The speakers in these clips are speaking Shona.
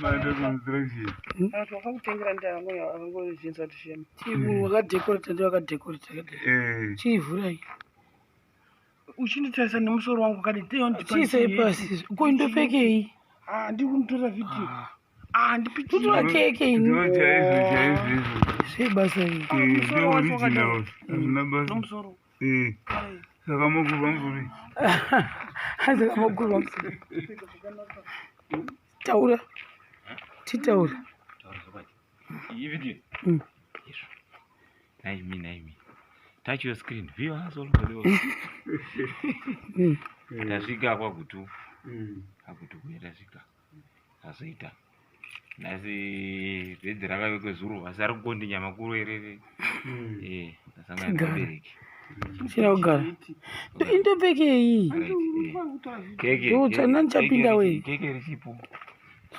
Manda construction. Kana wakakutengera ndiangozinza kuti shema. Munhu wakadhekoreta ndiye wakadhekoreta. Chivhurai. Uchinditarisa nemusoro wangu wakadii? Chiisai pasi. Ko indopfekei? Ah, ndiri kumutora video. Ah, ndipichira. Kutora keke ini. Ndo chaizvo chaizvo izvo. Zvebasa iri. Ndo original. Hazvina basa. Nomusoro. Saka makurwa musoro. Saka makurwa musoro. Taura. Titaura. Iyi video. Izvo. Naimi naimi. Touch your screen. View us all over the world. Tasvika kwaGutu. Kwagutu kuya tasvika. Tazoita. Nhasi bhedhi rakave kwezuro asi ari kukondinya makuru erere. Tasangana nevabereki. Chira kugara. Indopfekei? Keke. Ndotsana ndichapinda wei. Keke richipo.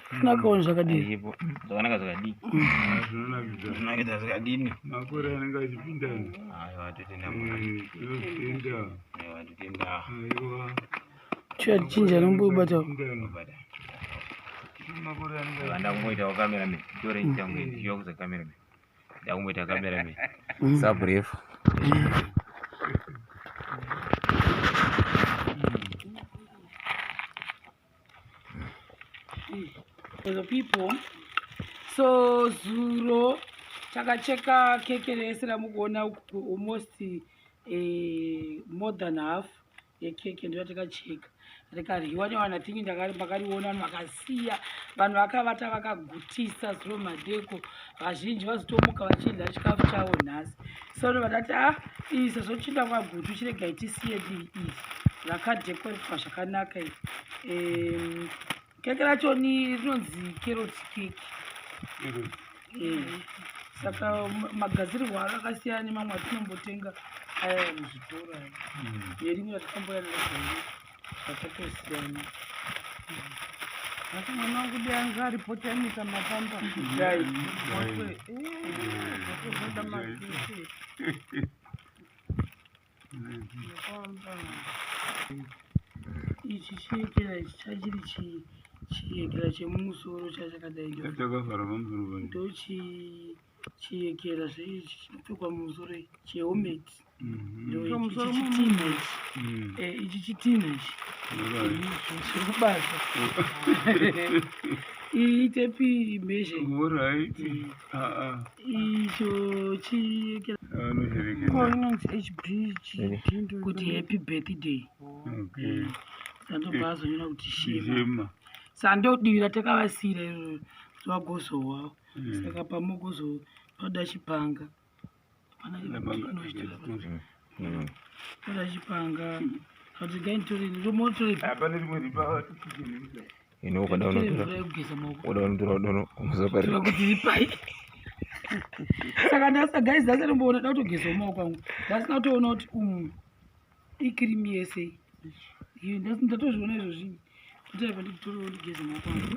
Zvakanakawo zvakadini? Richipo. Zvakanaka zvakadini? Zvinonakidza. Zvinonakidza zvakadini? Makore anenge achipindana. Aiwa totenda Mwari. Tinotenda. Aiwa totenda. Aiwa. Chiya chinja nombobata. Makore anenge Aiwa ndakumboitawo cameraman. Tore changu ndichiwa kuza cameraman. Ndakumboita cameraman. Subrefu. For the people. So zuro takacheka keke rese ramukuona almost more than half yekeke ndo yatakacheka rikaryiwa nevanhu. I think makariona, vanhu vakasiya, vanhu vakavata vakagutisa zuro madeko. Vazhinji vazotomuka vachidya chikafu chavo nhasi. So vatati a iyi sezvo tichienda kwaGutu, chiregai tisiye dii iri rakadhekoretwa zvakanaka iri. Keke racho ni rinonzi carrot cake. Saka magadzirirwo aro akasiyana nemamwe atinombotenga aya muzvitoro aya nerimwe ratikamboya naro, zvakatosiyana. Asi mwana wangu dai anga aripo taimisa mapamba. Dai. Zvatozoda makeke. Mapamba. Ichi chiyekera ichi chachiri chiyekera chemumusoro chachakadai ndo Chakavhara pamusoro pacho. Ndo chiyekera zveichi chinopfekwa mumusoro ichi, chehelmet. Ndo ichi. Pamusoro. Ichi chitina ichi. Ichi chitina ichi. Zviri kubasa iyi tape measure. Alright. Ah, ah. Icho chiyekera. Anoshereketa. Ko inonzi HB Kuti happy birthday. Sandobva azonyora kuti Shema. Shema. Sando divi ratakavasiyira iroro vagozowawo. Saka pamogozo pada chipanga. Hapana. Pada chipanga kuti gainditore motore. Hapana rimwe ripa. Ino ukada unotora. Mvura yekugeza maoko. Uda unotora dono umusoro. Tora kuti ripai. Saka ndasa guys, ndasatomboona da kutogezawo maoko angu, ndasina kutoona kuti ikirimi yese iyo. Ndatozviona izvozvi, ndotaipa nditorewo ndigeze maoko angu.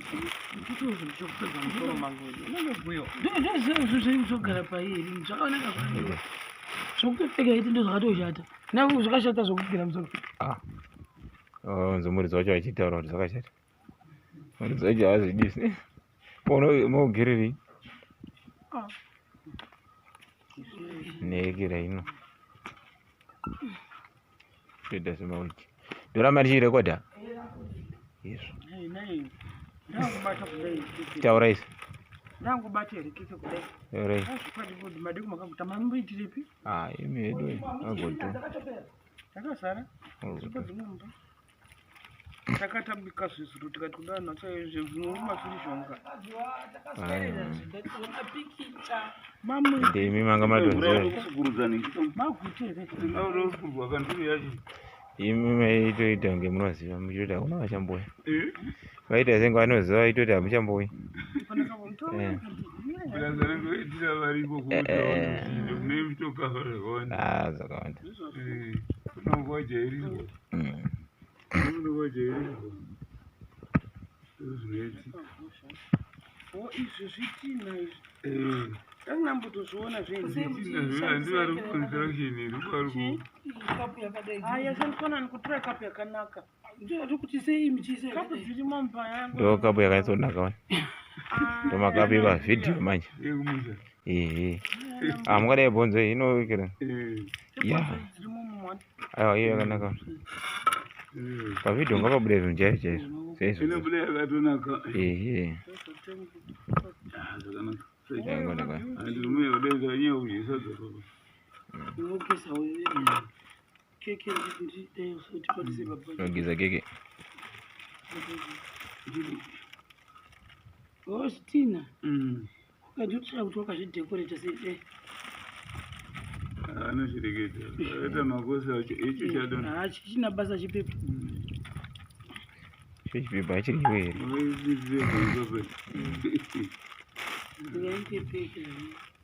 Ndokupedza musoro mangu. Unenge guyo. Ndozvogara pai here? Zvakanaka zvakanaka zvokutopfeka iti ndo zvakatoshata navo zvakashata zvokugera musoro. Ah. Oh, muridzi wacho achitaura kuti zvakashata. Muridzi wacho haazvidisi. Maugererei? Neekera ino. Toita semawiki. Ndoramba ndichirekodha. Izvo. Nei. Ndangubata kudai. Taura izvi. Ndangubata here keke kudai? Taurai. Azvikwadi kuti madeko makaguta mamboitirepi? Ah, imi yedu agoto. Takazara. Zvipo dzimwe mumba. Takatabika zvezuro tikati kudai nacho zvinoruma zviri zvonga. Mamwe Ndimi manga matonzera. maguti here? Tingaurwa kandiri yacho. Imi maitoita kunge munoziva muchitoti hakuna vachamboya. Vaita senge vanoziva vaitoti hamuchamboyi. Basa rengoitira variko kuutaura kune mitokava zvakawanda. Ah, zvakawanda. Kunonga wajairirwa. Kunonga wajairirwa. Ndozvinoitika. O izvi zvitina izvi. Tatinambotozviona zvenzi. Handi vari kuconstruction iri vari ku Kapu yakadai. Aya shandiswa kutora kapu yakanaka. Ndoti kuti sei muchiisa Kapu dzirimo mumba yangu. Ndo kapu yakanyatsonaka wani. Ndomakapi pavhidhiyo manje. Yekumusha. Ehe. Ah, mukadai bhonzo iyi inoikira. Eh, Ya. Aiwa, iyo yakanaka. eh. Pavhidhiyo ngapabude zvinhu chaizvo chaizvo. Seizvozvo. Inobuda yakatonaka. Ehe. Ah, zvakanaka. Yakanaka. Handirume udenza nyaya kudya sadza baba. Unogeza keke ndidai baba. Unogeza keke. Oh, Tina, Mm. ukandiotsvaka kuti wakazvidhekoreta sei dai. Anoshereketa. Akaita makosa acho icho chadonha. Ah, chichina basa chipepa. Cho chipepa hachiryiwe here? Wakaisidzire bhonzo pe. Ndingaite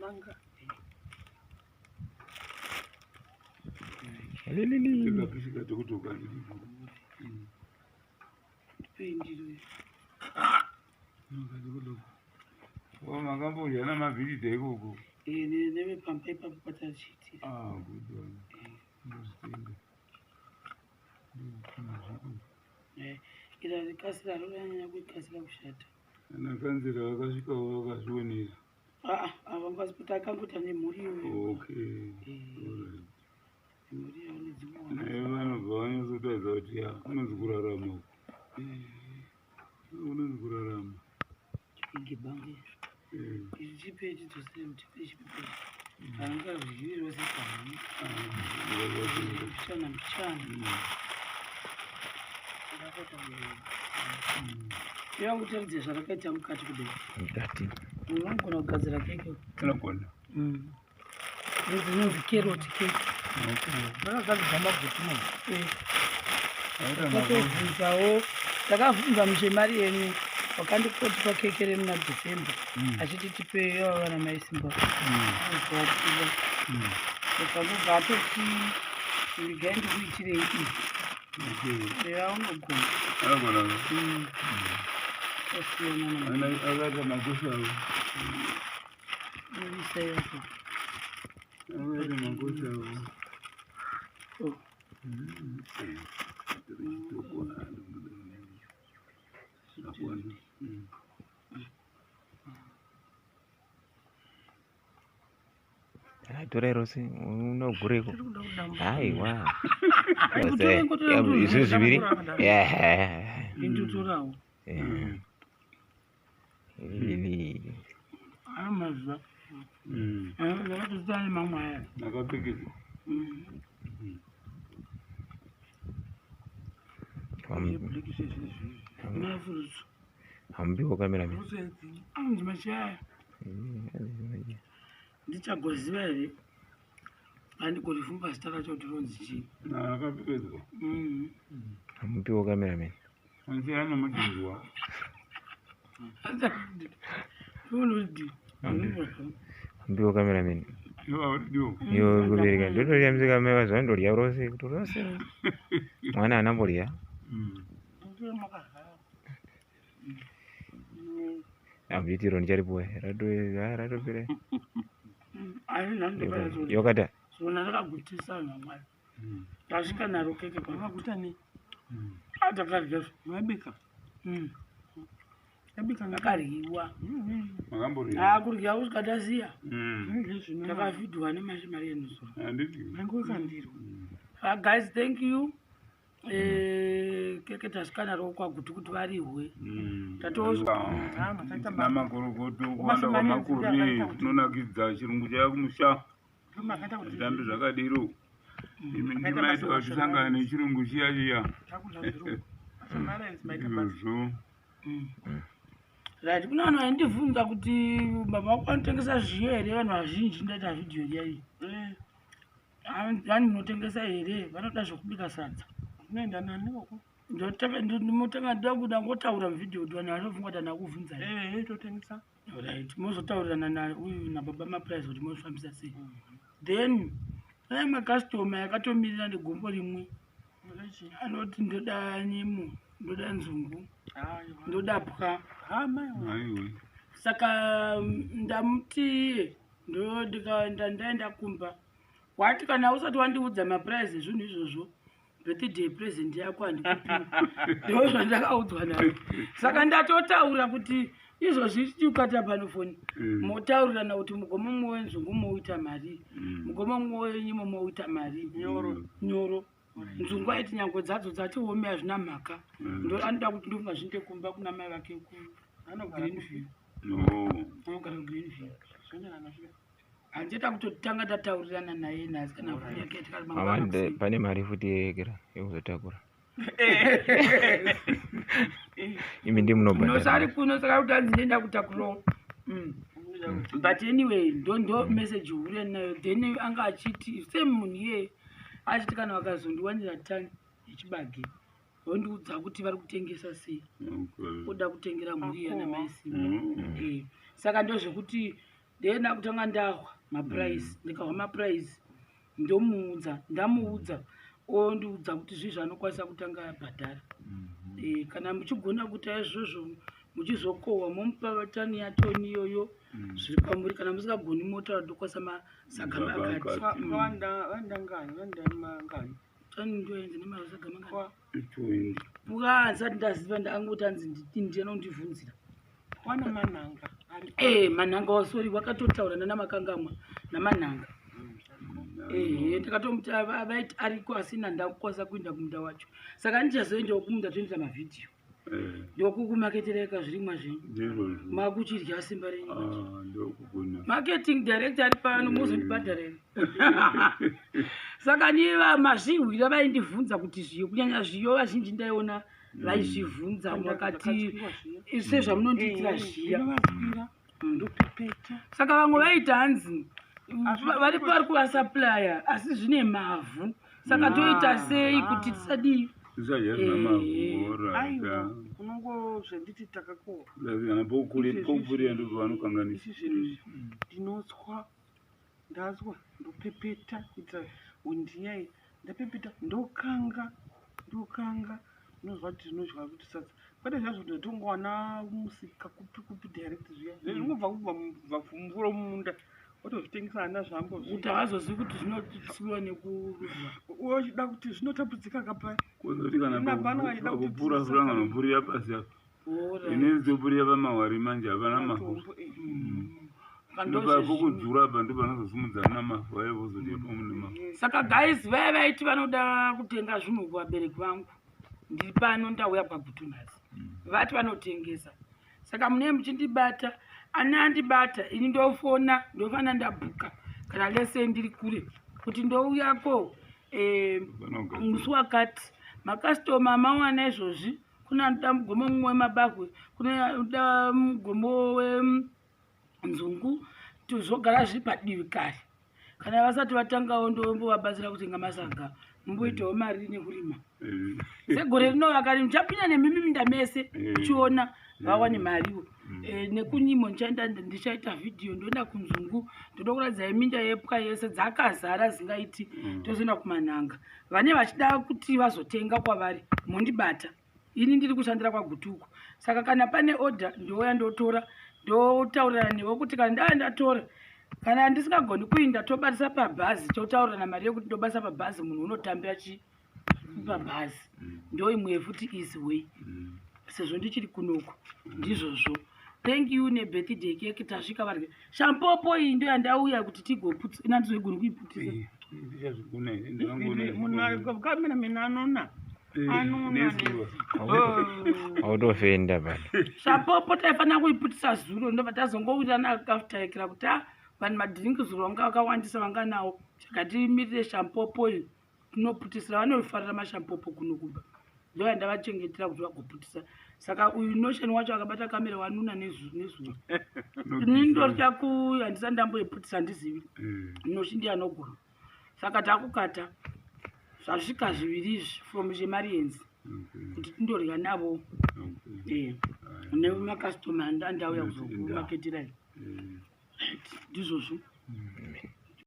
langa. Lilili. Tikapishika tokutoka. Pendiro. Wa makambodya namabhiridha ikoko. Eh, nevepamba ipapo patachiitira. Ah, good one. Ndozvitenga. Ndozvitenga zvako. Eh, ira rikasira ronyanya kuikasira kushata. Ana kanzera vakasvikawo vakazvionera. Ah, ah, ava takangota nemhuri iyoyo. Okay. Eh, Alright. mhuri yavo nedzimwe. Naye vanobva vanyatsotaridza kuti ya kunonzi kurarama uku. Kunonzi kurarama. Igibange. Eh, Ichi chipe chidzosere mutipe chipepa. Haangaryiwi rose pamwe. ah, ndakazvitenga. Mbichana mbichana. Yakutaridza zvarakaita mukati kudai. Mukati. Unogona kugadzira keke. Anogona. Idzi dzinonzi carrot cake. Rakagadzirwa maguti munhu. Eh, Akaita makosa. Takatobvunzawo, takabvunza muchemari yenyu wakandipotipa keke remuna December achiti tipe vana mai Simba. Azvatiwa. Akangobva atoti regai ndikuitirei iyi. Okay. Eya unogona. Anogona. Osiyana na Akaita makosa avo. Unoisa yako. Akaita makosa avo. Oh. Torai rose unogureko. Tiri kuda kudamba. Aiwa. Kutora, kutora, kutora. Izvi zviviri. Ehe. Indotorawo. Eh. Lili. Anomaziva. Ndakatosiyana nemamwe aya. Akapfekedzwa. Mafurutsu. Hambiwo cameraman. Anonzi machaya. Ndichagoziva here? Handigorifunga zita racho kuti ronzi chii. Akapfekedzwa. Hamupiwo cameraman. Asi anomudhindwa. Unodi. Hambiwo cameraman. Iwo Iyo kubereka ndotorya musika mai zvandorya rose kuti rose. Mwana anamborya. Ambitiro ndicharipuwa. Rato ratopera. Yokata. Zona rakagutisa namwari. Tasvika naro keke pano. Makaguta nei? Atakarya. Mabika. Yabika Akaryiwa. Makamborya. Akurya kusvika tasiya. Zvino. Takafidwa nemashimari enusoro. Handiti. Mangokandirwa. Ah, guys, thank you. Eh, keke tasvika naro kwaGutu kuti varihwe. Namakorokoto kuwanda kwamakore kunonakidza chirungu chaya kumusha Makaita kuti zvitambi zvakadero imi ndimaita kuti tisangane nechirungu chiya chiya takudya zvirungu. Masamarens maita basa. izvozvo Right, kuna vanhu vaindibvunza kuti baba vako vanotengesa zviyo here vanhu vazhinji ndaita vhidhiyo riya iyi. Eh, Vanhu munotengesa here vanoda zvekubika sadza. unoenda nani ikoko? Ndotanga ndoda ngotaura muvhidhiyo kuti vanhu vanofunga kuti handina kuvhunza here. Eh, totengesa. Right, mozotaurirana nauyu nababa maprice kuti mozvifambisa sei. Then aya makastoma yakatomirira negombo rimwe Rechi. anoti ndoda nyimo, ndoda nzungu, Aiwa. ndoda pwa. Ha mai. aiwe Saka ndamuti ndikaenda ndaenda kumba wati kana usati wandiudza maprice ezvinhu izvozvo birthday present yako handikupi. Ndo zvandakaudzwa nayo. Saka ndatotaura kuti Izvozvi tikata pano foni, motaurirana kuti mugomo mumwe wenzungu mouita mari, mugomo mumwe wenyimo mouita mari. Nyoro. Nyoro nzungu aiti nyango dzadzo dzati ome, hazvina mhaka. Ndo anoda kuti ndofunga zviinde kumba kuna mai vake ku Anogara Greenview. No. Anogara kuGreenview. Zvonyana nasvika. Handiita kutotanga tataurirana naye nhasi kana foni yake tikati Mama, mangwana kuseni. pane mari futi yekera yekuzotakura. Imi ndi Nosari munobhadhara. kuno, saka kuti hanzi ndoenda kutakurawo. But anyway, ndo message huru yandinayo. Then anga achiti same munhu iyeye achiti kana vakazondiwanira tani yechibage, vondiudza kuti vari kutengesa sei, oda kutengera mhuri iya namaisimba. Saka ndozvekuti ndenda kutanga ndahwa maprice. Ndikahwa maprice, ndomuudza, ndamuudza, ondiudza kuti zvii zvaanokwanisa kutanga abhadhara. Kana muchigona kuita izvozvo, muchizokohwa, momupa tani yatoni iyoyo, zviri pamuri. Kana musingagoni, motaura, ndokwanisa masaga Masaga makati. akati. Vandangani, vandamangani? Tani ndoenze nemasaga mangani? Kwa Twenty. Puka handisati ndaziva, ndaangoti hanzi ndinondibvunzira. wana manhanga ari. Manhanga wasori wakatotaura nana makangamwa namanhanga. Ehe, ndakatomuti vaiti ariko, asina ndakukwanisa kuenda kumunda wacho, saka ndichazoendawo kumunda, toendera mavhidhiyo. Ndokukumaketereka zvirimwa zvenyu. Ndizvozvo. Makuchidya simba renyu manje. Ah, ndokugona. Marketing director ari pano, muzondibhadhara here? Saka niva mazvihwira vaindibvunza kuti zviyo, kunyanya zviyo, vazhinji ndaiona vaizvibvunza vakati sezvamunondiitira zviya. Ndinovakwira, ndopepeta. Saka vamwe vaiti hanzi varipo vari kuvasupplya, asi zvine mavhu, saka toita sei kuti tisadii? Tisadya zvina mavhu. Aiwa, unongozvenditi takakohwa. Kana pokupurira ndo pavanokanganisa. Isi zvedu izvi ndinotswa, ndazwa, ndopepeta kuitira hundiyai, ndapepeta, ndokanga, ndokanga, unozwa kuti ndinodya kuti sadza, kwete zvazvo ndotongowana musika kupi kupi direct zviya zvingobva kubva mvura mumunda, wotozvitengesa hana zvambo. Kuti havazozivi kuti zvinotsiwa nekururwa. Uchida kuti zvinotapudzika kapa. Kuzoti kana Hapana vachida kuti pakupura furanga nopurira pasi apa. Ora. Ine zitopurira pamahwari manje, hapana mavhu. Matombo, eh. Ndopapokudzura apa, ndo panozosimudza ana mavhu ayo, vozodya pamwe nemavhu. Saka guys, vaya vaiti vanoda kutenga zvinhu kuvabereki vangu, ndiri pano, ndauya kwaGutu nhasi. Vati vanotengesa, saka munee muchindibata, ani andibata ini ndofona, ndofana ndabhuka kana lese ndiri kure kuti ndouyako Vanogadzira. musi wakati. Makastoma mawana izvozvi, kune anoda mugomo mumwe wemabahwe, kune anoda mugomo wenzungu, tozogara zviri padivi kare. Kana vasati vatangawo, ndombovabatsira kutenga masaga, mumboitawo mari nekurima. Segore rino vakati ndichapinda nemimi minda mese, uchiona vawane mariwo. Nekunyimo ndichaenda, ndichaita vhidhiyo, ndoenda kunzungu, ndoda kuratidzai minda yepwa yese dzakazara zingaiti. Tozoenda kumanhanga. Vane vachida kuti vazotenga kwavari, mondibata. Ini ndiri kushandira kwaGutuko, saka kana pane order, ndouya ndotora, ndotaurirana newe kuti kana ndaa ndatora, kana ndisingagoni kuinda, tobatisa pabhazi, totaurirana mari yekuti ndobatisa pabhazi, munhu unotambira chi pabhazi. Ndo imwe futi easy way sezvo ndichiri kunoku. Ndizvozvo, thank you nebirthday cake. Tasvika varya shampopo. Iyi ndo yandauya kuti tigoputsa, ina ndizoigoni kuiputisa. Ndichazvigona here? Ndakangoona. Kamera mena anona anona. Nezuva. Autofenda pano. Shampopo taifanira kuiputisa zuro, ndobva tazongowirirana akafutaikira kuti a vanhu madhiringi zuro vanga vakawandisa vanganawo, saka timirire shampopo iyi tinoputisira. Vanofarira mashampopo kuno kumba, ndo yandavachengetera kuti vagoputisa. Saka uyu Notion wacho akabata kamera wanuna nezuva, ini ndorya ku handisati ndamboiputisa, handizivi. Noshi ndiye anogona, saka takukata zvasvika zviviri izvi from Chemariens kuti tindorya navo nemakastoma andauya kuzokumaketirai. Ndizvozvo.